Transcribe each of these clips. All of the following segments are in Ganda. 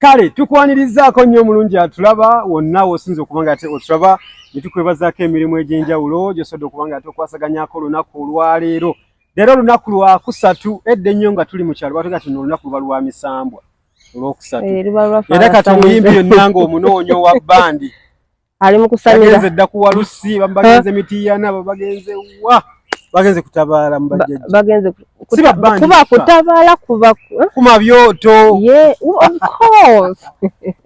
Kale tukwanirizaako nnyo omulungi atulaba wonna w'osinza okuba nga ate otulaba, ne tukwebazaako emirimu egy'enjawulo gy'osobodde okuba nga ate okwasaganyako olunaku olwaleero. Leero olunaku lwakusatu, edda ennyo nga tuli mu kyalo batugamba nti olunaku luba lwa misambwa, olwokusatu. Eh, era kati omuyimbi yonna ng'omunoonya owa bbandi ali mu kusamira, bagenze dda ku Walusi, bamu bagenze Mitiyana, bagenze wa, bagenze kutabaala mu bajjajja. Bagenze Si ba bandi kuba bokka. Kutabaala kuba kuma byoto. Yeah, of course.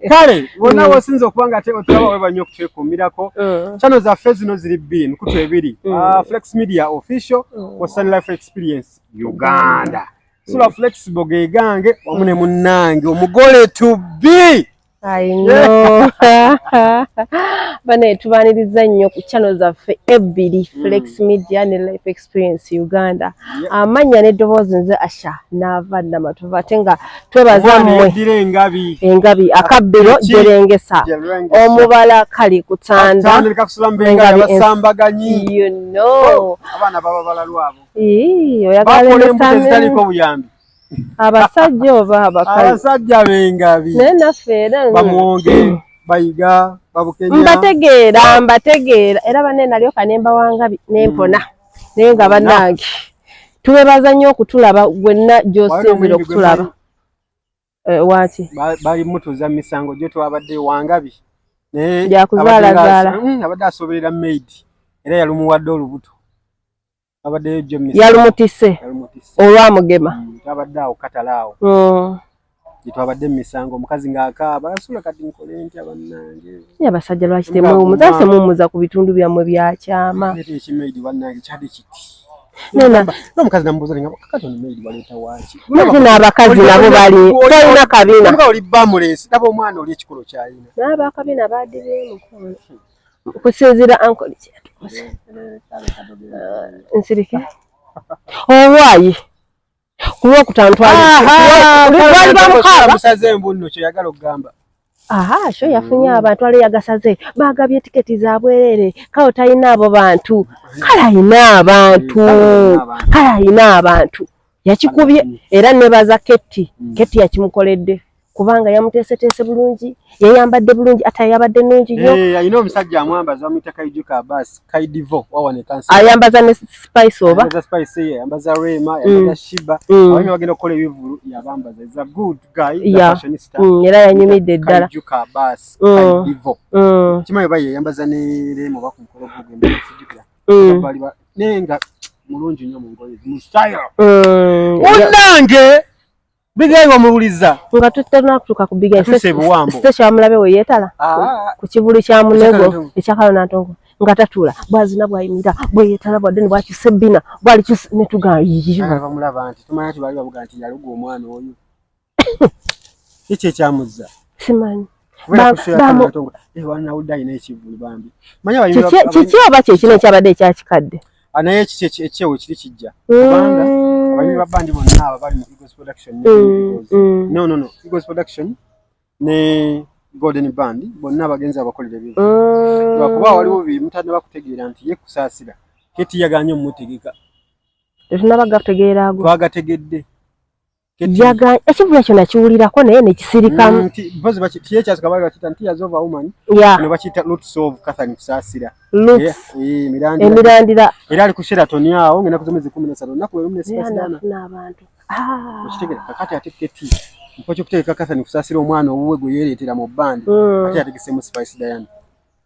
Kale wonna wosinza okuba nga ate otulaba, weba nnyo okutwekuumirako. Channel zaffe zino ziri bbiri, emikutu ebiri. Ah, Flex Media Official, Western Life Experience Uganda. Sula Flexible gegange wamu ne munnange omugole to be. I know. Bane, tubaniriza nnyo ku channel zaffe ebbiri, Flex Media ne Life Experience Uganda. Amannya n'eddoboozi nze Asha Naava Namatovu, ate nga twebaza Omwana mmwe. Eyeddira engabi. Engabi akabbiro. Ki? Jerengesa. Jerengesa. Omubala kali kutanda. Atandika kusula mbenga. Engabi. Abasambaganyi. You know. Abaana baba balalu abo. Ii, oyagala bakola embuto emisame- ezitaliiko buyambi. Abasajja oba abakazi? Abasajja b'engabi. Naye naffe era Bamwonge, Bayiga, Babukenya. Mbategeera, mbategeera era banne nalyoka nembawangabi nempona, naye nga bannange tubebaza nnyo okutulaba gwenna gy'osinzira okutulaba. Eh, waaki? Bali mutuuza misango gyo, twabadde Wangabi naye. Byakuzaalazaala. Abadde asoberera maid era yalumuwadde olubuto, abaddeyo jjo misango. Yalumutise? Yalumutise. Olwamugema? Twabadde awo katale awo gye twabadde mu misango, omukazi ng'akaaba, asula kati nkole ntya bannange? Naye abasajja lwaki temuwumuza? Lwaki temuwumuza ku bitundu byammwe byakyama? Leeta ekimaidi bannange, kyali kiti. Nena- N'omukazi namubuuza nga kakati ono maid waleeta waaki? Ate n'abakazi nabo bali tolina kabina. Omukazi oli bamuleesi, laba omwana oli ekikolo kyalina. N'abakabina baadibye mukono kusinziira ankoli kyatukoze nsirike owaayi ku lwokutaano twali bamukaaba. Musaze embu nno kyoyagala okugamba. Aha, sho yafunye abantu ale yagasaze, bagabye tiketi za bwerere. Kale talina abo bantu, kale ayina abantu, kale ayina abantu. Yakikubye era nebaza Ketti. Ketti yakimukoledde kubanga yamuteeseteese bulungi, yayambadde bulungi, ate yabadde nnungi nnyo. Eh, alina omusajja amwambaza, bamuyita Kaijuka Abbas Kaidivo wawane kansa. Ayambaza ne Spice oba? Ayambaza Spice, ye ayambaza Rema, ayambaza Shiba. Abalimi bagenda okukola ebivulu yabambaza. Is a good guy, is a fashionista. Era yanyumidde ddala. Kaijuka Abbas Kaidivo. Kimanyi oba ye yambaza ne Rema oba ku mukolo gw'ogenda, sijjukira. Bali naye nga mulungi nnyo mu ngoye, mu style. Munnange Big Eye wamuwuliza? Nga tutanakutuuka ku Big Eye. Atuuse ebuwambo. Station amulabe we yeetala ku kivulu kya Munego. Ekya Ekyakalonantongo, nga tatula bwazina bwayimira bweyeetala bwadde ne bwakyusa ebbina bwalikyusa netugaa. Agala bamulaba nti tumanya nti baali bamugaa nti yaluga omwana oyo, kiki ekyamuzza? Simanyi. Kubeera ku show ya Kalonantongo. Eh, wanawulidde alina ekivulu bambi. Manyi Kiki oba kyekino ekyabadde ekyakikadde? Ah, naye kiki ekyewo kiri kijja kubanga abayimbi ba bandi bonna abo bali mu Eagles Production ne Eagles. No, Eagles Production ne Golden Band, bonna abagenzi abakolera ebivulu. Lwakuba waliwo bimutannaba kutegeera nti ye Kusaasira Keti yaganye omumutegeka. Tetunaba gategeera ago. Twagategedde. Ekivulu ekyo nakiwulirako naye nekisirikamu. Mpozi tiye kyasooka baali bakiyita nti Tears of a Woman. Bano bakiyita Roots of Catherine Kusaasira. Roots. Eh, emirandira. Emirandira. Era ali ku Sheraton awo ng'ennaku z'omwezi 13, olunaku lwe lumu ne Spice Diana. Nafuna abantu. Ah. Okitegeera? Kakati ate Keti mufo ky'okutegeka Catherine Kusaasira omwana owuwe gwe yeereetera mu bbandi, ate yategeseemu Spice Diana.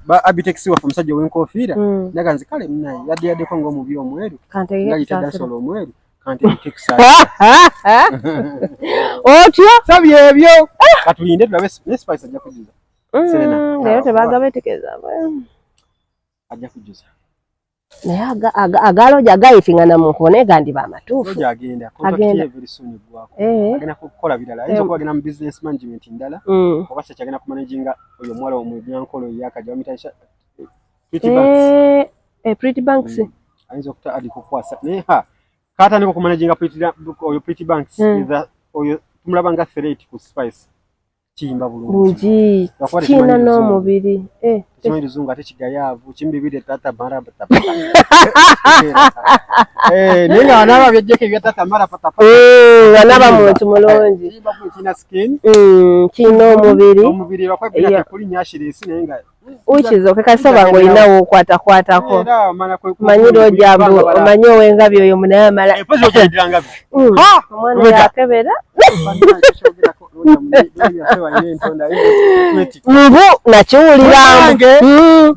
Ba Abitex waffe, omusajja ow'enkofiira, naga nze kale munaye yadde yaddeko ng'omubi omweru Kantegeke nga yita Kusaasira. dansolo omweru, kantegeke Kusaasira. Otyo. Sabi ebyo katulinde tulabe ne Spice ajja kujjuza Serena. Leero tebagabetekeza. Ajja kujjuza. Naye agaloja agayitingana mu nkubo naye gandiba amatuufu. Roger agenda contract Agenda. ye very soon eggwako. Eh. Agenda kukola birala, ayinza okuba agenda mu business management ndala oba se kyagenda kumanaginga oyo omuwala omwenyankolo yakajja bamuyita Pretty Banks. Eh, eh, Pretty Banks. Ayinza okuta adi kukwasa naye ha katandika okumanaginga oyo Pretty Banks. Oyo tumulaba nga threat ku Spice, kiyimba bulungi. Lungi. Lwakuba Kiina tekimanyi Luzungu. N'omubiri. Eh. Kimanyi luzungu ate kigayaavu kimbibire tata mara patapata. Eh, naye nga anaaba byejjeko ebya tata mara patapata. Anaaba muntu mulungi. Kirina skin. Kirina omubiri. Omubiri lwakuba tekuli nyashirisi naye nga ukiza okekasaba ng'olina w'okwatakwatako. Omanyi lw'ojambu omanyi ow'engabi oyo munaye amala. Omwana yakebera. Mbu nakiwulira.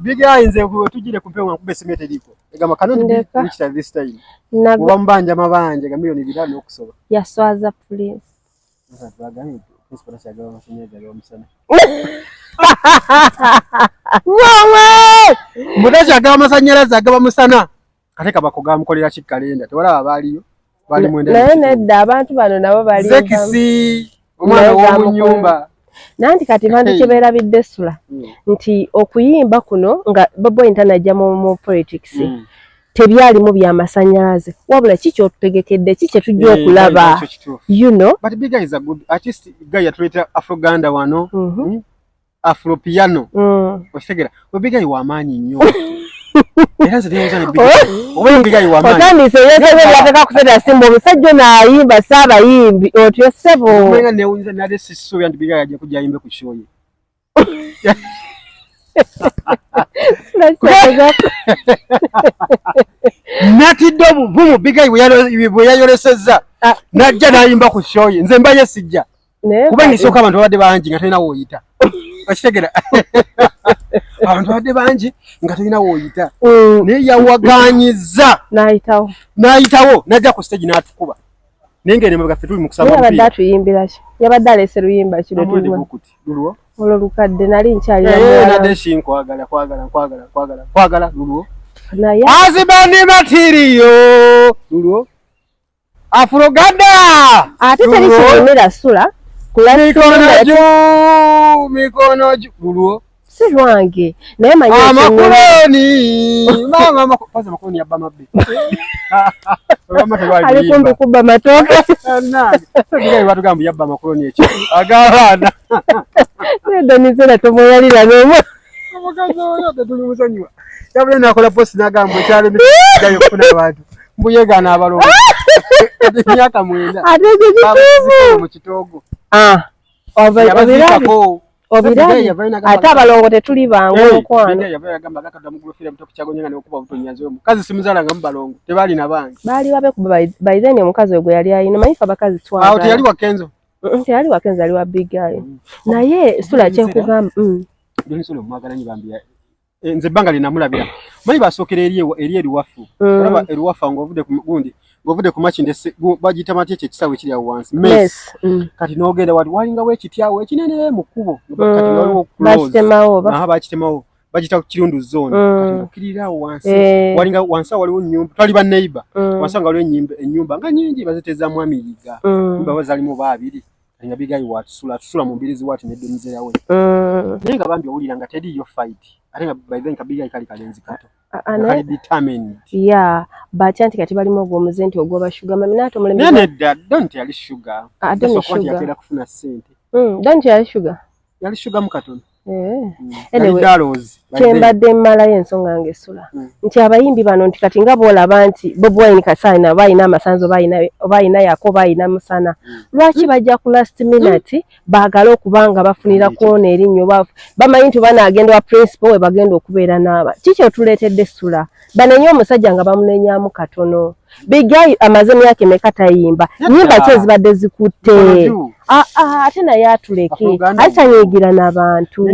Big Eye nze tugire ku mpewo nkube simete eriko. Egamba cannot be reached at this time. Oba mbanja mabanja ga 5,000,000 okusoba. Yaswaza Prince. Wawe! Mutachi agaba amasannyalaze agaba musana. Ate kabako gamukolera ki kalenda tewalaba baaliyo bali mwenda. Naye nedda abantu bano nabo bali Zekisi omwana w'omu nnyumba. Nanti kati bantu kye beerabidde essula nti okuyimba kuno nga Bobi Wine tanajja mu politics tebyalimu byamasannyalaze wabula ki kyotutegekedde ki kye tujja okulaba, you know. But Big Eye is a good artist. Guy yatuleeta Afroganda wano, Afro piano. Okitegera Big Eye w'amaanyi nnyo. Era nze neewuuza ne Big Eye. Oba Big Eye w'amaanyi. Otandise yeeseze byateka kuseta simba omusajja ono ayimba si abayimbi otyo ssebo. Omanyi neewuunyisa nade sisuubira nti Big Eye ajja kujja ayimbe ku show ye. Natidde obuvumu Big Eye bwe yayolesezza n'ajja n'ayimba ku show ye. Nze mbaye sijja. Kuba ngisooka abantu babadde bangi nga tolina w'oyita. Okitegera? Abantu babadde bangi nga tolina w'oyita. Naye yawaganyizza. N'ayitawo. N'ayitawo n'ajja ku stage n'atukuba. Naye ng'eno emabega ffe tuli mu kusamba mupiira. Yabadde atuyimbira ki? Yabadde aleese luyimba ki lwe tulima? Lulwo? Olwo lukadde nali nkyali. Nadde si nkwagala kwagala nkwagala nkwagala nkwagala lulwo. Naye Azibani matiriyo lulwo. Afroganda. Ate teri kinyumira sula. Mikono juu, mikono juu lulwo. Si lwange naye manyi amakuloni mama kwanza makuloni yabba mabbi. Ali kumpi kubba matooke. Nange batugamba yabba amakuloni ekyo ag'abaana. Nedda nizera tomweyalira n'omu. Omukazi oyo tetuli musonyiwa. Yabula n'akola post n'agamba ekyalemesezza okufuna abantu. Mbu yeegaana abalongo. Emyaka 9. Ate ekyo kituufu. Mu kitoogo. Obirabye. Obirabye ate abalongo tetuli bangu mukwano. Mukazi simuzaala nga mubalongo tebalina bangi. Baali babe kuba by then omukazi gwe yali ayina manyi ffe abakazi twagala. Awo teyali wa Kenzo. Teyali wa Kenzo ali wa Big Eye. Naye sula kyenkugamba. Sula omwagala nnyo bambi. Nze ebbanga lye namulabira. Manyi basookera eri eriwaffu. Olaba eriwaffu ng'ovudde ku gundi ng'ovudde ku Makindye bagiyita matya ekyo ekisaawe ekiri awo wansi. Mess. Kati n'ogenda wali walingawo ekiti awo ekinene mu kkubo. Kati waliwo bakitemawo. Aha bakitemawo. Bagiyita ku Kirundu zone. Kati ng'okkirira awo wansi. Walinga wansi awo waliwo ennyumba. Twali ba neighbor. Wansi awo nga waliwo ennyumba nga nnyingi baziteeza Mwami Yiga. Ennyumba bazaalimu oba abiri. Nga Big Eye watusula tusula mu mbirizi waati ne Donizera we. Naye nga bambi owulira nga teriiyo fight. Ate nga by then ka Big Eye kali kalenzi kato. Kali determined. Yeah, batya nti kati balimu ogw'omuze nti ogw'oba sugar mummy naye ate omulembe. Naye nedda Don teyali sugar. Don sugar. Yatera kufuna ssente. Don teyali sugar. Yali sugar mu katono. Anyway, kyembadde mmalayo ensonga yange essula nti abayimbi bano nti kati nga bw'olaba nti Bobi Wine Kasaana oba alina amasanzu oba alina yako oba alina musana lwaki bajja ku last minute baagale okuba nga bafunira kwona erinnya oba bamanyi nti banaagenda wa principal we bagenda okubeera n'aba kiki otuleetedde essula banenye omusajja nga bamunenyamu katono. Big Eye amaze emyaka emeka tayimba nnyimba ki ezibadde zikutte ate naye atuleke ate tanyiigira n'abantu.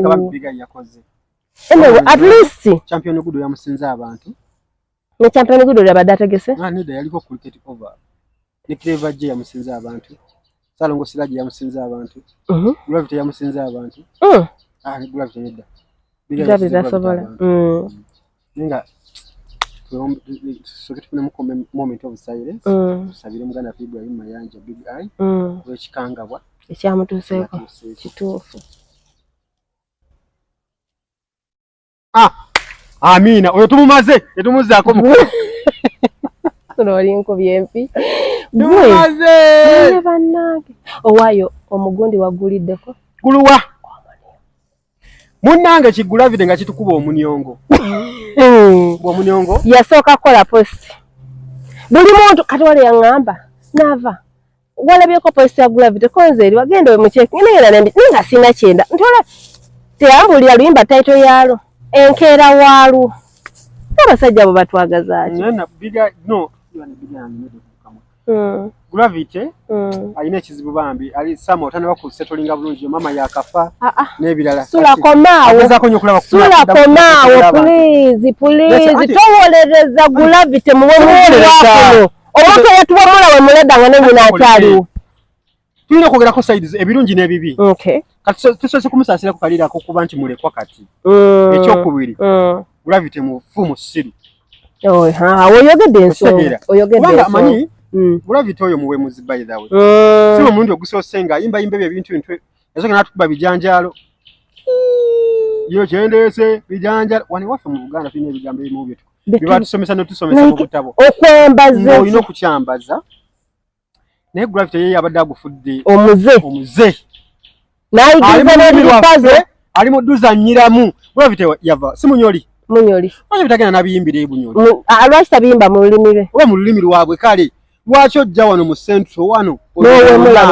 Anyway, at least Champion Gudo yamusinza abantu. Ne Champion Gudo yabadde ategese? Nedda yaliko cricket over. Ne Clever J yamusinza abantu. Salongo Siraji yamusinza abantu. Gravity yamusinza abantu. Gravity nedda. Gravity tasobola. Nenga tusooke tufunemu moment of silence. Tusabire muganda waffe Ibrahim Mayanja Big Eye olw'ekikangabwa ekyamutuuseeko kituufu. Amiina oyo tumumaze tetumuzaako mu Tuno oli nkubye empi. Tumumaze. Naye bannange owaayo omugundi waguliddeko guluwa. Munnange kigulavide nga kitukuba omunyongo. Omunyongo yasooka kukola post buli muntu kati wale yaŋŋamba naava walabyeko post ya Gravity konze eri wagenda owe mukyeki nengenda nembi ninga sina kyenda ntola teyambuulira luyimba title yaalwo enkeera waalwo. Abasajja abo batwagazaaki? No. Gravity alina ekizibu bambi, ali sama otanaba kusetolinga bulungi, mama yakafa n'ebirala. Sula komaawo, sula komaawo, please please, towolereza Gravity muwemuwakuno omuntu eyatuwamula we muleda nga nenyina akyaliwo. Tulina okwogerako sides ebirungi n'ebibi. Kati tusoose kumusaasirako kalirako kuba nti mulekwa kati. Ekyokubiri, Gravity mufu musiru. Oyogedde ensonga, oyogedde ensonga. Amanyi Gravity oyo muwemuzi by the way. Si omulundi ogusoose nga ayimbayimba ebyo ebintu bintu yasooka n'atukuba bijanjaalo. Yo kyendeese bijanjaalo. Wano waffe mu Buganda tulina ebigambo ebimu bye bibatusomesa netusomesa mu butabo. Okwambaza. Olina okukyambaza. Naye Gravity ye yabadde agufudde omuze. Omuze. N'ayigiriza n'ebiripazo. Ali mu duzannyiramu. Gravity yava si Munyoli. Munyoli. Lwaki bitagenda n'abiyimbira e Bunyoli? Lwaki tabiyimba mu lulimi lwe? Oba mu lulimi lwabwe kale. Lwaki ojja wano mu Central wano? N'owemula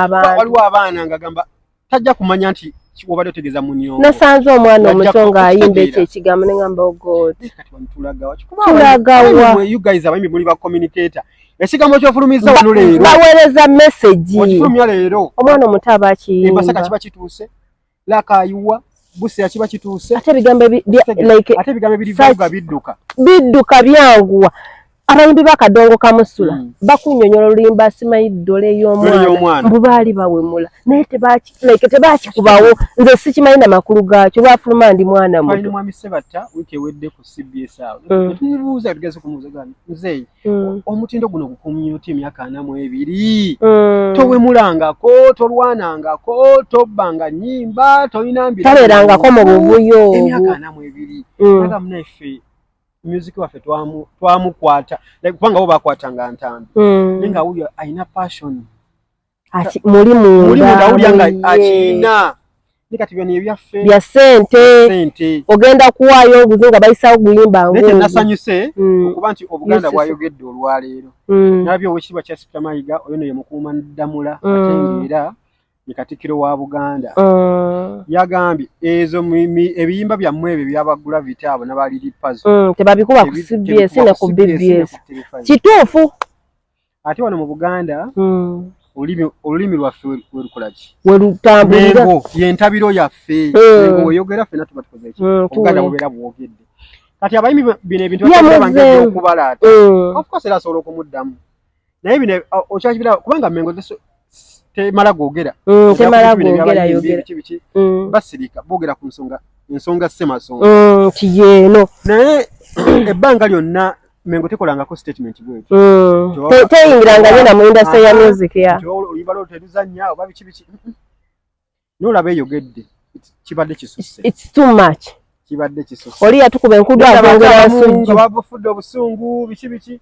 abantu. Waliwo abaana ng'agamba tajja kumanya nti obadde otegeeza munyongo. Nasanze omwana omuto ng'ayimba ekyo ekigambo ne ngamba oh God. Kati wano tulagawa. Tulagawa. You guys abayimbi muli ba communicator. Ekigambo ky'ofulumizza wano leero. Baweereza message. Okifulumya leero. Omwana omuto aba akiyimba. Embasaka kiba kituuse. Lakayiwa. Busia kiba kituuse. Ate ebigambo like ate ebigambo ebirivuga bidduka. Bidduka byanguwa. Abayimbi b'akadongo kamusula bakunnyonnyola oluyimba simanyi ddole y'omwana mbu baali bawemula naye tebakikubawo nze sikimanyi na makulu gaakyo lwafuluma ndi mwana muto. Mwami Sebatta wiiki ewedde ku CBS awo tumubuuza tugeze kumubuuza muzeeyi omutindo guno gukumye oti emyaka 42 towemulangako tolwanangako tobbanga nnyimba tolina mbira tabeerangako mu buvuyo emyaka 42 aga munnaffe music waffe twamukwata kubanga bo bakwatanga ntambi naye nga wuyo alina passion muli munda awulira nga akirina. Naye kati byano ebyaffe bya ssente ogenda kuwaayo oguzi nga bayisawo guyimba ng'ogwo. Naye nasanyuse okuba nti Obuganda bwayogedde olwaleero. Nalabye Oweekitiibwa Charles Peter Mayiga oyo no ye mukuuma ddamula ate ng'era ye Katikkiro wa Buganda. Yagambye ezo ebiyimba byammwe ebyo byaba Gravity abo n'abaliri pazo tebabikuba ku CBS ne ku BBS. Kituufu. Ate wano mu Buganda olulimi lwaffe werukola ki? Werutambulira. Yentabiro yaffe. Mengo weyogera ffenna tuba tukoze ki? Obuganda bubeera bwogedde. Kati abayimbi bino ebintu bakyabanga okubalaata. Of course era asobola okumuddamu. Naye bino okyakibira kubanga Mengo temala googera. Temala googera yogera. Basirika boogera ku nsonga ensonga ssemasonga. Kiyeeno. Naye ebbanga lyonna Mengo tekolangako statement bwetyo. Teyingiranga nnyo na mu industry ya music ya. Oluyimba lwo teruzannya oba biki biki. N'olaba eyogedde kibadde kisusse. It's too much. Kibadde kisusse. Oli yatukuba enkudu agongera nsujju. Babufudde obusungu biki biki.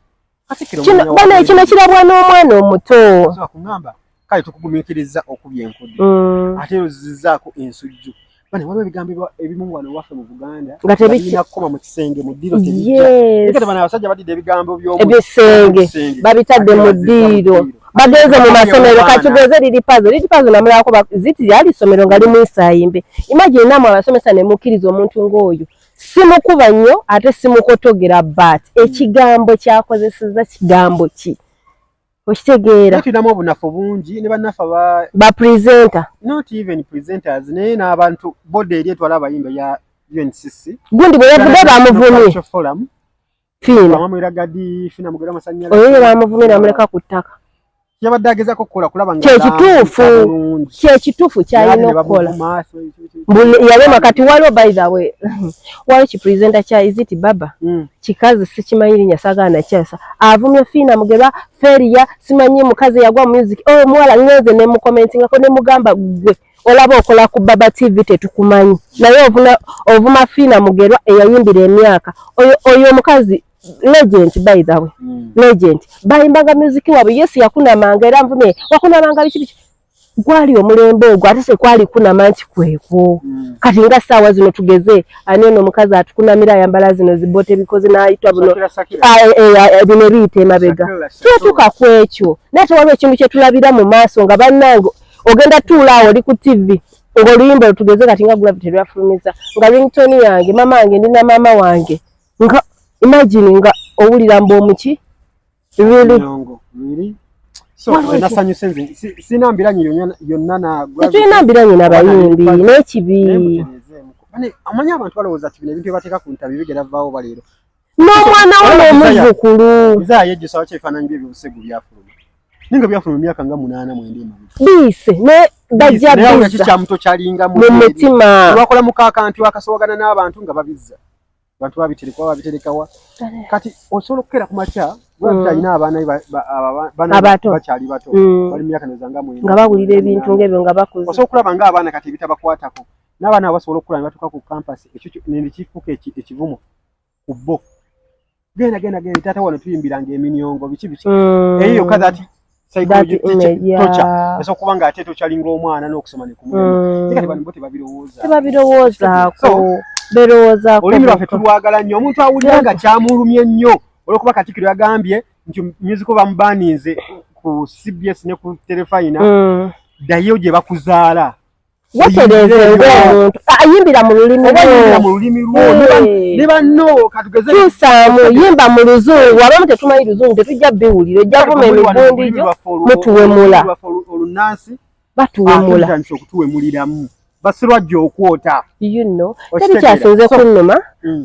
Kino bano kino kirabwa n'omwana omuto. So kungamba kale tukugumiikiriza okubya enkudu. Ate ozizzaako ensujju. Bane waliwo ebigambo ebimu wano waffe mu Buganda nga tebirina kukoma mu kisenge mu ddiiro tebijja. Kati bano abasajja badidde ebigambo by'ebisenge babitadde mu ddiiro bagenze mu masomero katugeze liri pazo liri pazo namulabako ziti lyali ssomero nga limwisayimbe. Imagine namwe abasomesa ne mukkiriza omuntu ng'oyo simukuba nnyo ate simukotogera but ekigambo kyakozesezza kigambo ki okitegeera. Tulinamu obunafu bungi ne bannaffe ba presenter not even presenters naye n'abantu body eri etwala abayimba ya UNCC gundi bwe yavudde bamuvumye Fiina oyo bamuvumye namuleka ku ttaka. Yabadde agezaako okukola kulaba nga kyekituufu kyekituufu kyalina okukola yalema kati waliwo by the way waliwo kipresenter kya Iziti Baba kikazi sikimanyi linnya saagala nakyasa avumye Fiina Mugerwa Feria simanyi mukazi yagwa music oyo muwala ngenze ne mucommentingako ne mugamba gwe olaba okola ku Baba TV tetukumanyi naye ovuma Fiina Mugerwa eyayimbira emyaka oyo omukazi legend by the way legend bayimbanga music waabwe yes yakunamanga era nvumye wakunamanga biki biki. Gwali omulembe ogwo, ate tekwali kunama nti kwekwo. Kati nga ssaawa zino tugeze, ani ono omukazi atukunamira ayambala zino zibote bikoze n'ayitwa buno? Shakira, Shakira. Ah, bino ebiyita emabega. Shakira, Shakira. Twetuuka ku ekyo, naye tewaliwo ekintu kye tulabira mu maaso nga bannange ogenda tuula awo oli ku TV ng'oluyimba olutugeze kati nga Gravity lwafulumiza nga ringtone yange, mama wange, ndi na maama wange, nga imagine nga owulira mbu omuki, really? Nyongo, really? So Waliwo nze nasanyuse, nze sina mbiranyi yonna yonna na Tetulina mbiranyi n'abayimbi n'ekibi. Naye mutereezeemuko. Bane, omanyi abantu balowooza nti bino ebintu bye bateeka ku ntabi bigera vaawo baleero. N'omwana wo n'omuzzukulu. Nze yejjusa waki ebifaananyi bye ebyobusegu byafuluma, naye nga byafuluma emyaka nga 89 emabega. Biise ne bajja Naye awulira biza kikyamuto kyalinga mu mutima. Lwakola mukakantu akasobagana n'abantu nga babizza, abantu babiterekawa, babiterekawa. Kati osobola okukeera ku makya lwaki alina abaana be baana be Abato. bakyali bato, bali mu myaka ndowooza nga 9, Nga bawulira ebintu ng'ebyo nga bakuze. Osobola okulaba ng'abaana kati ebitabakwatako, n'abaana abo basobola okukula ne batuuka ku campus, ekyo ne kifuuka ekivumo ku bo. Genda, genda, genda, taata, wano tuyimbiranga eminyongo, biki biki. Eyo yokka, that psychology That image, yeah. torture esobola okuba nga ate tokyalinga omwana n'okusoma ne kumulema. Naye kati bano bo tebabirowooza. Tebabirowoozaako. So, Berowoozaako olulimi lwaffe bokka. Tulwagala nnyo. Omuntu awulira nga kyamulumye nnyo olwokuba Katikkiro yagambye nti musical bamubaninze ku CBS ne ku Terefayina, ddayo gye bakuzaala. Wetereeze ng'omuntu ayimbira mu lulimi Oba yimbira mu lwo. lulimi lwo ne banno katugeze. Kyusaamu, yimba mu luzungu. Abamu tetumanyi luzungu, tetujja biwulira, ojja vuma emigundi gyo, mutuwemula. Olunansi Batuwemula. Tutandise okutuwemuliramu, basirwajja okwota. Teri Okitegeera? kyasinze kunnuma.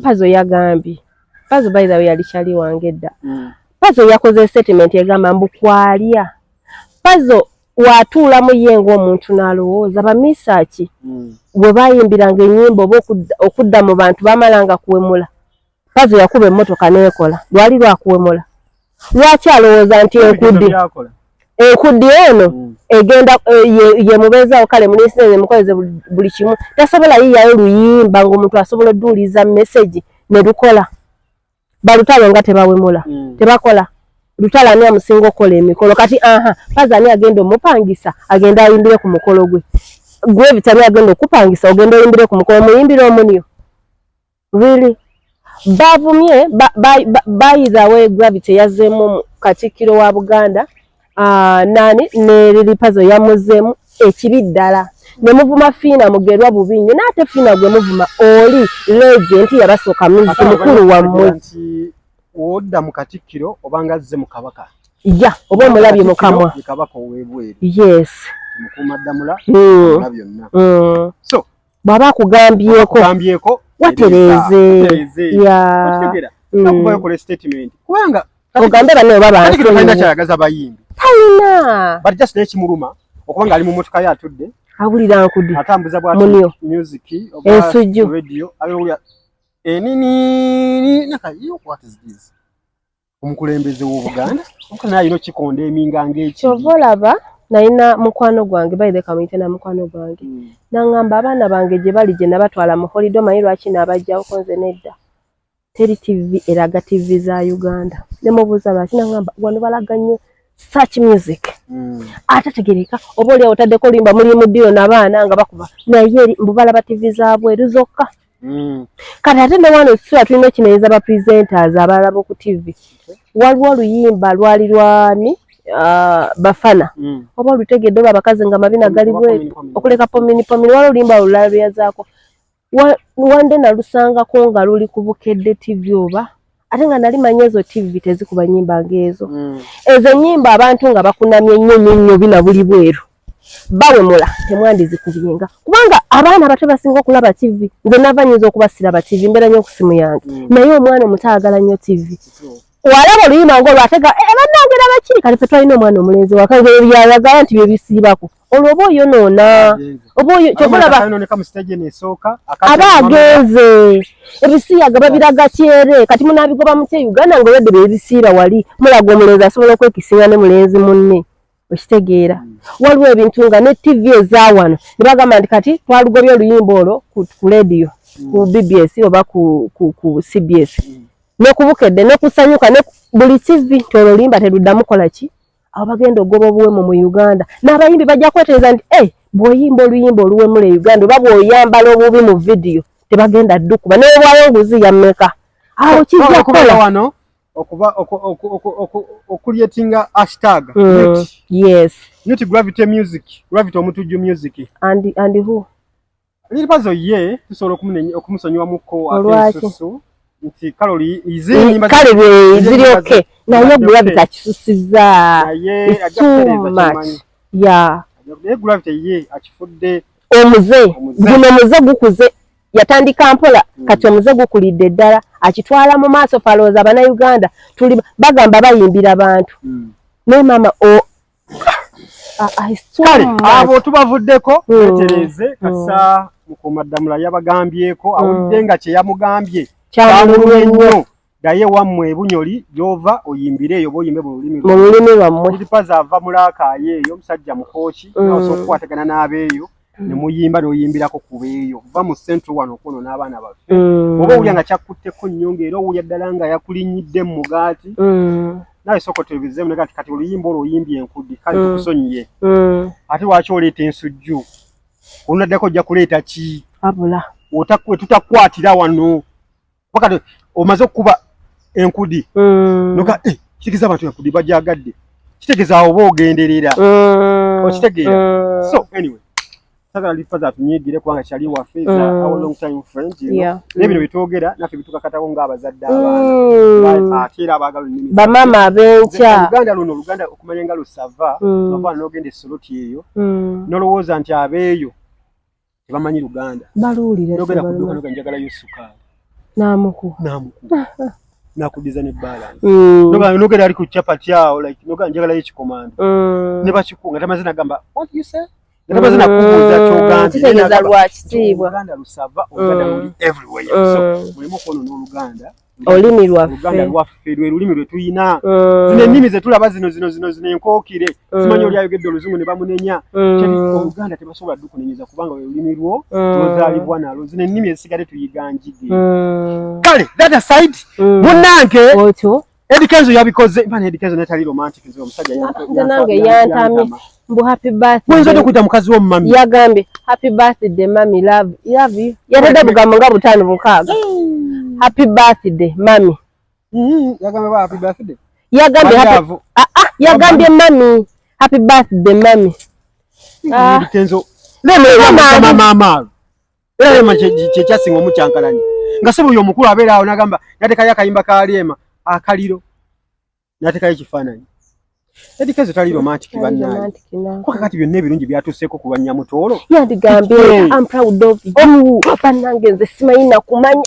Pazo yagambye, Pazo, by the way, yali kyali wange edda. Pazo yakoze statement egamba mbu kwalya. Pazo watuulamu ye ng'omuntu n'alowooza bamisaaki bwe bayimbiranga ennyimba oba okudda mu bantu bamalanga kuwemula. Pazo yakuba emmotoka n'ekola, lwali lwakuwemula. Lwaki alowooza nti enkudi Byakola. Enkudi eno egenda ye mubeezaawo? Kale mulisinze mukoleze buli kimu, tasobola yiyayo luyimba ng'omuntu asobola odduuliza message ne lukola. Balutalo nga tebawemula, tebakola lutalo. Ani amusinga okukola emikolo kati? Aha, Pazo ani agenda omupangisa agenda ayimbire ku mukolo gwe? Gravity ani agenda okupangisa ogenda oyimbire ku mukolo, muyimbire omunyo? Really, bavumye by the way, Gravity yazzeemu Katikkiro wa Buganda, nani, ne Lili Pazo yamuzeemu ekibi ddala ne muvuma Fiina Mugerwa bubi nnyo. N'ate Fiina gwe muvuma oli legend, yabasooka music, mukulu wammwe. Nti wodda mu Katikkiro obanga azze mu Kabaka. Ya, oba omulabye mu kamwa. Ye Kabaka ow'ebweru. Yes. Mukuuma ddamula na byonna. So Bw'aba akugambyeko, akugambyeko, watereeze. Watereeze. Ya. Okitegeera? Okuvayo kola statement kubanga Ogambe banne oba Katikkiro talina bansonyiwe. kyayagaza bayimbi. Talina. But just naye kimuluma okuba ng'ali mu motoka ye atudde, Awulira nkudi. Atambuza bwati Munyo. music oba Ensujju. radio, awulira enini naka, you, what is this? Omukulembeze w'Obuganda, omukazi naye alina okikonda eminga ng'ekiri. Kyova olaba nalina mukwano gwange, baire kamuyite na mukwano gwange, naŋŋamba abaana bange gye bali gye nabatwala mu holiday, omanyi lwaki naabajjawoko? Nze nedda, teri TV eraga TV za Uganda. Ne mubuuza lwaki, naŋŋamba wano balaga nnyo such music ate tegereka, oba oli awo otaddeko oluyimba muli mu ddiro n'abaana nga bakuba, naye eri mbu balaba TV za bweru zokka. Kati ate ne wano sula tulina okinenyeza ba presenters abalala b'oku TV. Waliwo oluyimba lwali lwani, Bafana, oba olutegedde, olwo abakazi nga mabina gali Oba bwe Pomini, Pomini. Okuleka Pomini Pomini. Waliwo oluyimba olulala lwe yazaako. Wande nalusangako nga luli ku Bukedde TV oba, ate nga nali manyi ezo TV tezikuba nnyimba ng'ezo. Ezo ennyimba abantu nga bakunamye nnyo nnyo nnyo, bina buli bweru bawemula, temwandizikubyenga kubanga abaana abato basinga okulaba TV. Nze nava nyinza okuba siraba TV, mbeera nnyo ku simu yange, naye omwana omuto ayagala nnyo TV. Walaba oluyimba ng'olwo ate ga, "Eh, bannange laba kiri." Kati ffe twalina omwana omulenzi waka nga ebyo byayagala nti bye bisiibako, olwo oba oyonoona oba oyo kyova olaba Ayonooneka mu stage eno esooka. Aba agenze, ebisiyaga babiraga kyere. Kati munaabigoba mutya e Uganda nga olwedde bebisiiba wali mulaga omulenzi asobola okwekisinga ne mulenzi munne? Okitegeera? Waliwo ebintu nga ne TV eza wano ne bagamba nti kati twalugobye oluyimba olwo ku radio, ku BBS oba ku CBS, ne ku Bukedde ne kusanyuka ne buli TV nti olwo oluyimba teruddamu kola ki. Abo bagenda ogoba obuwemu mu Uganda, n'abayimbi bajja kwetereza nti hey, bw'oyimba oluyimba oluwemula e Uganda oba bw'oyambala obubi mu vidiyo, tebagenda ddukuba n'obwayo nguzi ya mmeka. Awo kijja kukola wano okuba okucreatinga hashtag. Yes. Not Gravity Music, Gravity Omutujju Music. And who? Lil Pazo ye tusobola okumusonyiwamuko akesusu nti Kaloli kale ziri okay, naye Gravity akisusizza. Too much. Yeah. Naye Gravity ye akifudde omuze. Guno omuze gukuze, yatandika mpola, kati omuze gukulidde ddala, akitwala mu maaso. Falowooza Bannayuganda tuli bagamba bayimbira bantu, naye maama o Kale abo tubavuddeko, wetereze kasa Mukuumaddamula yabagambyeko, awulidde nga kye yamugambye kyamulumye nnyo. Naye wammwe Ebunyoli gy'ova oyimbire eyo, boyimbe mu lulimi mu lulimi lwammwe. Lil Pazo ava mulaakaayo eyo, omusajja mukooki, osobola okukwatagana n'abeeyo ne muyimba n'oyimbirako ku beeyo. Va mu Central wano okwono n'abaana baffe. Oba owulya nga kyakutteko nnyo, ng'era owulya ddala nga yakulinnyidde mu mugaati, nawe sooka otereezeemu naga nti kati oluyimba olwo oyimbye enkudi, kale tukusonyiye. Ate lwaki oleeta ensujju? Olunaddako ojja kuleeta ki? Abula. Tutakukwatira wano wakati omaze okukuba enkudi noga eh, kitegeeza abantu enkudi bajagadde, kitegeeza awo oba ogenderera, okitegeera? So anyway, sagala Lil Pazo atunyigire kubanga kyali waffe, is our long time friend, you know. Naye bino byetwogera naffe bitukakatako ng'abazadde abaana, ate era abaagala ennimi. Bamaama ab'enkya. Oluganda luno, Oluganda okumanya nga lusava, nova n'ogenda esoloti eyo nolowooza nti abeeyo tebamanyi Luganda. Baluwulira. Nogenda ku dduuka noga njagalayo sukaali. N'amuku Namukuba, nakudiza ne balance. Nogenda ali ku chapati awo, like noga njagalayo ekikomando, ne bakikunga tamaze nagamba, "What you say?" Nga tamaze nakubuuza kyogambye. Kitegeeza lwa kitiibwa. Oluganda lusava, Oluganda luli everywhere, so mulimu okwonoona Oluganda. Olulimi Oluganda lwaffe. lwaffe lwe lulimi lwe tuyina. Zino ennimi ze tulaba zino zino zino zino enkookire, simanyi oli ayogedde Oluzungu ne bamunenya. Teri Oluganda tebasobola ddukunenyeza kubanga lwe lulimi lwo lwozaalibwa nalwo. Zino ennimi ezisigadde tuyiga njige. Kale that aside, munnange, otyo. Eddy Kenzo yabikoze bana. Eddy Kenzo netali romantic, nze omusajja Nze nange yantamye, mbu happy birthday. Wayinza otya okuyita mukazi wo mummy? Yagambye, "Happy birthday mummy, love, love you." Yatadde bugambo nga butaano mukaaga, "Happy birthday mummy." Yagambye ba happy birthday. Yagambye happy Love. Ah, ah, yagambye mummy, happy birthday mummy. Ah. Eddy Kenzo Mama. Mama era Rema kyekyasinga omukyankalanya nga sebo oyo omukulu abeera awo nagamba natekayo akayimba ka Rema akaliro, natekayo ekifaananyi. Eddy Kenzo tali romantic bannange. Romantic na. Kuba kakati byonna ebirungi byatuuseeko ku lwa Nyamutoolo. Yandigambye, "I'm proud of you, bannange, nze simanyi nakumanya."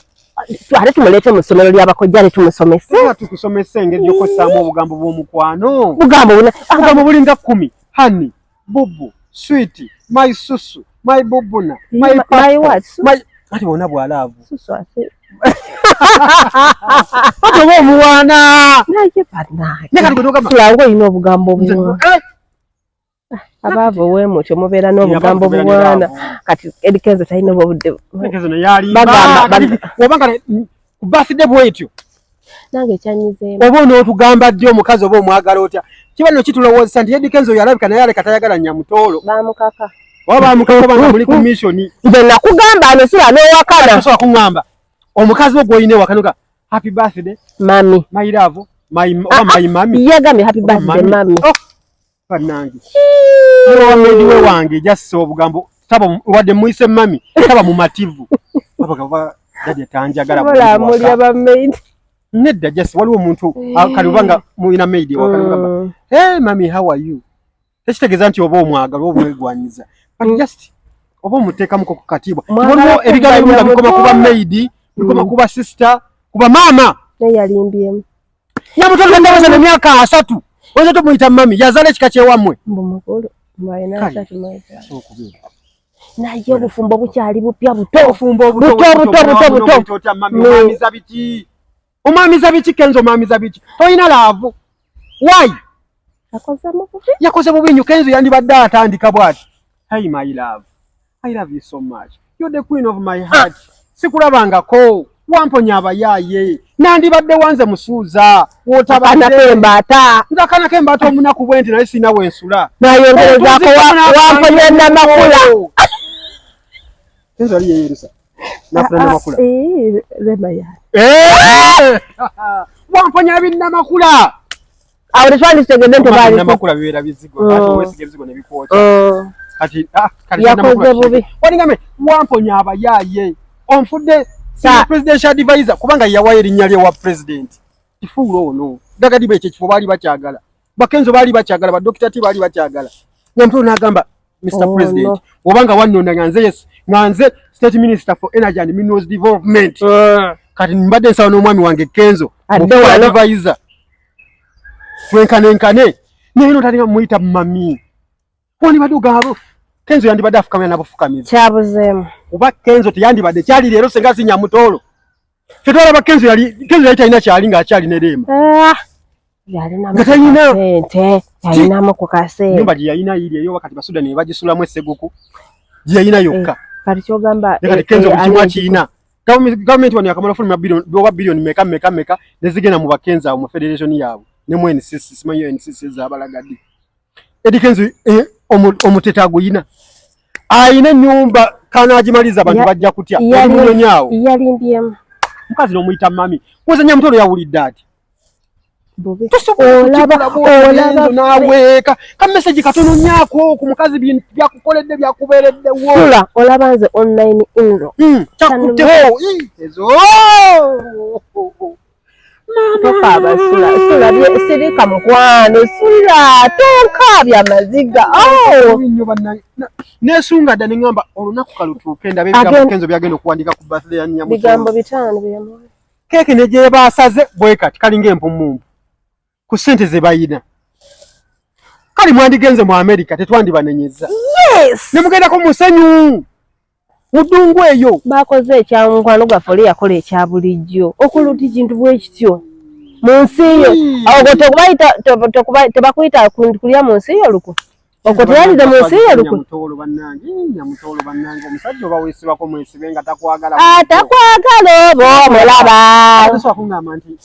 Ate tumuleete mu ssomero ly'abakojja, ate tumusomese. Era tukusomesa engeri gy'okozesaamu obugambo bw'omukwano. Bugambo buna Obugambo bulinga 10: honey, bubu, sweet, my susu, my bubuna, my My papa, what? my ati bwonna bwa love. Susu ate? Ati oba omuwaana. Naye bannange. Ne kati gwe n'ogamba Sulanga olina obugambo nze obuwaana. Abaavu owemutyo mubeera n'obugambo Abavu tubeera ne buwaana. love. Kati Eddy Kenzo talina obwo budde. Kenzo naye alimba. Bagamba Kati oba nga ku birthday bwetyo Nange ekyanyizeemu. Oba onootugamba ddi omukazi oba omwagala otya? Kiba nno kitulowooza nti Eddy Kenzo yalabika naye aleka tayagala Nyamutoolo. Bamukaka. Oba bamukaka oba nga muli ku mission. Nze nakugamba anosula n'owakana. Tosobola kuŋŋamba omukazi wo gw'olina ewaka noga happy birthday mummy. My love, my oba my mummy. Yagambye happy Oba birthday mummy. Mummy. Oh, bannange, maid we wange jassa obugambo taba wadde muyise mummy, taba mumativu abaga daddy tanjagala. Bula ba maid. Nedda, just waliwo omuntu kale oba nga mulina maid ewaka nomugamba, "Hey mummy, how are you?" Tekitegeeza nti oba omwagala oba omwegwanyiza, but just oba omuteekamuko ku katiibwa. Mwagala Waliwo ebigambo ebimu nga bikoma kuba kuba maid, bikoma kuba sister, kuba maama. Naye yalimbyemu. Nyamutoto ndowooza emyaka 30 oyinza tomuyita mummy, yazaala ekika kyewammwe. Mbu mukulu, mbu alina Kale. 35. Naye obufumbo bukyali bupya, buto. Obufumbo obuto. Buto, buto, buto, buto. Omuyita otya mummy? Omwamiza biki? Omwamiza biki, Kenzo? Omwamiza biki? Tolina love, why? Akoze mu bubi. Yakoze bubi nnyo. Kenzo yandibadde atandika bw'ati, "Hey my love, I love you so much, you're the queen of my heart, sikulabangako." Wamponya abayaaye, nandibadde wanze musuuza. Akaana k'embaata. Nze akaana k'embaata omunaku bwe nti, naye sirina wensula. Nayongerezaako, wamponya namakula. Kenzo yali yeyerusa nafuna namakula. Eh, Rema ya Eh! Wamponya binnamakula. Awo tetwanditegedde nti baaliko. Namakula bibeera bizigo, ate wesiga ebizigo ne bikwokya. Kati kati Yakoze namakula bubi. Walingambe wamponya abayaaye, onfudde senior presidential advisor, kubanga yawayo erinnya lye wa president. Kifuula ono gagadiba ekyo ekifo baali bakyagala, bakenzo baali bakyagala, badokita ti baali bakyagala. Nyamutono n'agamba, Mr. Oh, President, no. obanga wannonda nga nze, yes, nga nze state minister for energy and minerals development, kati mbadde nsaba n'omwami wange Kenzo Adde mufuule wano. advisor, twenkane naye notalinga muyita mami. Wandibadde ogamba Kenzo yandibadde afukamira nabufukamizi. Kyabuzeemu. Kuba Kenzo teyandibadde kyali leero senga si Nyamutoolo. Ffe twalaba Kenzo yali, Kenzo yali talina kyali ng'akyali ne Rema. Ah, yalinamu Nga talina. Kasente, yalinamu ku kasente. Nyumba gye yalina yiri eyo wakati Basudani ne bagisulamu esseguku, gye yalina yokka. Kati kyogamba Ne kati Kenzo buli kimu ali akiyina. Gavumenti wano yakamala ofulumya biliyoni oba biliyoni meka meka meka ne zigenda mu bakenzo awo mu federation yaabwe ne mu NCC, simanyi NCC ezabalaga ddi. Eddy Kenzo omutete aguyina, ayina ennyumba kanaagimaliza abantu bajja kutya. Oli awo. Yalimbyemu. Mukazi n'omuyita mami, kuza Nyamutoolo yawulidde ati Bubi. tosobola Olaba kukikola olaba n'aweeka ka message katono nyaako ku mukazi, bintu byakukoledde byakubeereddewo. Sula, olaba nze online inlo. Kyakuttewo ezo. Tokaaba Sula, Sula sirika mukwano, Sula tonkaabya amaziga. Oh! Nnyo bannange. Neesunga dda ne ŋŋamba olunaku kalutuuke ndabe ebigambo Kenzo byagenda okuwandika ku birthday ya Nyamutoolo. Bigambo 5 byemuwa. Keeke ne gye baasaze bwe kati kalinga empumumpu ku ssente ze bayina. Kale mwandigenze mu Amerika, tetwandibanenyeza. Yes. Ne mugendako mu musenyu mu ddungu eyo. Bakoze ekya mukwano gwaffe oli yakola ekya bulijjo okuluta ekintu bwe kityo mu nsi yo. Okwo tebakuyita kulya mu nsi yo lukwe, okwo teyalidde mu nsi yo lukwe. Nyamutoolo bannange, Nyamutoolo bannange, omusajja oba weesibako mwesibe nga takwagala. Atakwagala oba omulaba. Tosobola kuŋŋamba nti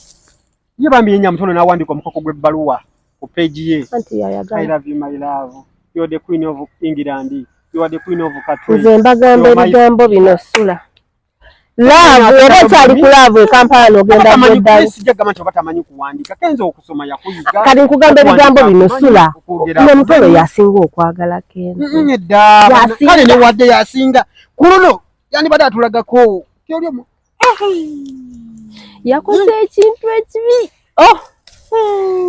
ye bambi ye Nyamutoolo n'awandiika omukoko gw'ebbaluwa ku peegi ye. Anti I yayagala. love you my love, you are the queen of England, you are the queen of Katwe. Nze mbagamba You're my- ebigambo bino, Sula, love oba okyali ku love e Kampala n'ogenda Tamanyi gweddalu. sijja kugamba nti oba tamanyi kuwandiika. Kenzo okusoma yakuyiga. Kati nkugamba ebigambo bino, Okuwandiika Sula, akumanyi, okwogera Nyamutoolo akumanyi. yasinga okwagala Kenzo. Edda. Yasinga. Kale newadde yasinga ku luno yandibadde atulagako tyoli omu. Yakoze ekintu ekibi, oh,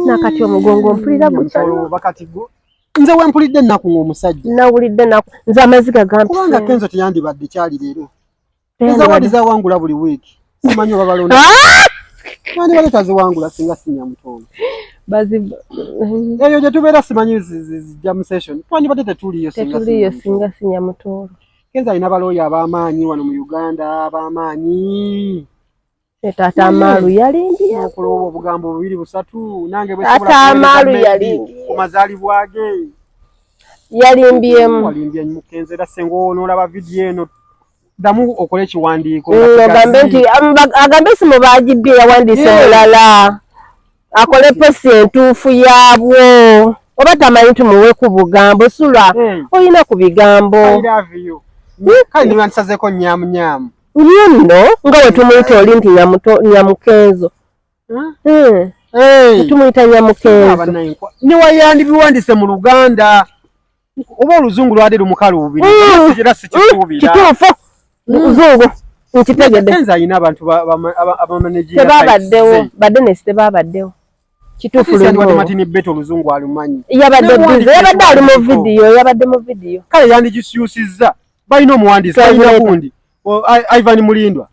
nakati omugongo mpulira Nyamutoolo gukyalo. oba kati nze wempulidde ennaku ng'omusajja. Nawulidde naku nze, amaziga Kubanga gampise. Kenzo teyandibadde kyali leero. Ezawadi zawangula buli wiiki, simanyi oba balonda. Ah! Yandibadde taziwangula singa si Nyamutoolo. Eyo gye tubeera simanyi zijja mu session, twandibadde tetuliyo singa si Tetuliyo Nyamutoolo. singa si Nyamutoolo. Kenzo alina balooya ab'amaanyi wano mu Uganda, ab'amaanyi. Ne taata Amaalu yalimbye. Okulowooza obugambo bubiri busatu nange bwe Taata sobola kuweereza Amaalu Medi yalimbye. ku mazaalibwa ge. Yalimbyemu. Walimbye Mukenzo, era senga onoolaba vidiyo eno, ddamu okole ekiwandiiko nga Agambe kigazi. nti agambe esimu bagibbye, yawandiise mulala, akole posi entuufu yaabwo, oba tamanyi tumuwe ku bugambo. Sula, olina ku bigambo. I love you. Kale niwandisazeeko nyamu nyamu. Ye nno nga bwe tumuyita oli nti Nyamukenzo. Hey. Tumuyita Nyamukenzo. Newayandibiwandise mu Luganda oba oluzungu lwadde lumukaluubira, era sikisuubira. Kituufu, luzungu nkitegedde. Kenzo alina abantu abamanaginga. Tebabaddewo badenesi, tebabaddewo, kituufu luzungu. Martin Beto oluzungu alumanyi. Yabadde Nemuwandiika busy, yabadde ali mu ekiwandiiko. vidiyo, yabadde mu vidiyo. Kale yandigisyusizza, balina omuwandiisi, balina Translator. gundi Ivan Mulindwa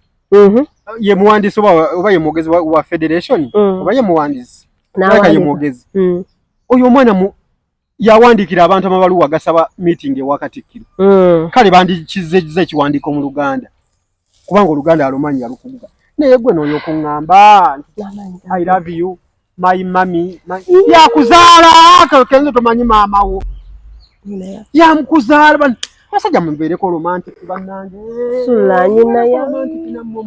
ye muwandiisi oba ye mwogezi wa federation, oba ye muwandiisi alabika ye N'awandiika. mwogezi. Oyo omwana yawandiikira abantu amabaluwa gasaba meeting ewa Katikkiro. Kale bandikizezza ekiwandiiko mu Luganda, kubanga Oluganda alumanyi, yalukuguka, naye gwe nooyo okuŋŋamba nti I love you my mummy, yakuzaala. Kenzo tomanyi maama wo yamukuzaala. Abasajja mubeereko romantic bannange. Sula nyina ya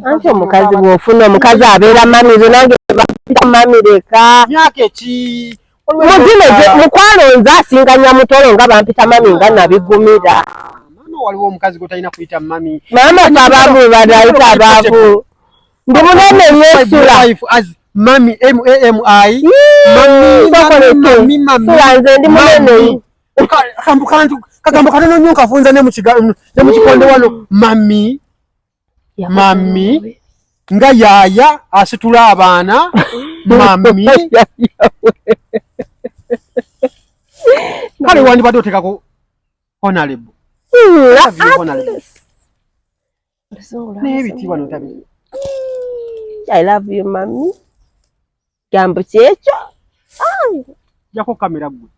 anti omukazi bw'ofuna omukazi abeera mami, nze nange bampita mami leka. Myaka eki? Mugino mukwano nze asinga nyamutolo nga bampita mami nga nabigumira. Maama, waliwo omukazi gw'otalina kuyita mami. Maama fe abaavu banayita abaavu. Ndi munene nnyo Sula. Mami, M A M I. Mami, mami, mami. Sula nze ndi munene. Kagambo katono nnyo nkafunza ne mu kikonde wano. Mami, mami, nga yaaya asitula abaana. Mami. Kale wandibadde oteekako honorable. Naye ebitiibwa notabi. I love you mami. Gambo kyekyo. Jako kamera gwe.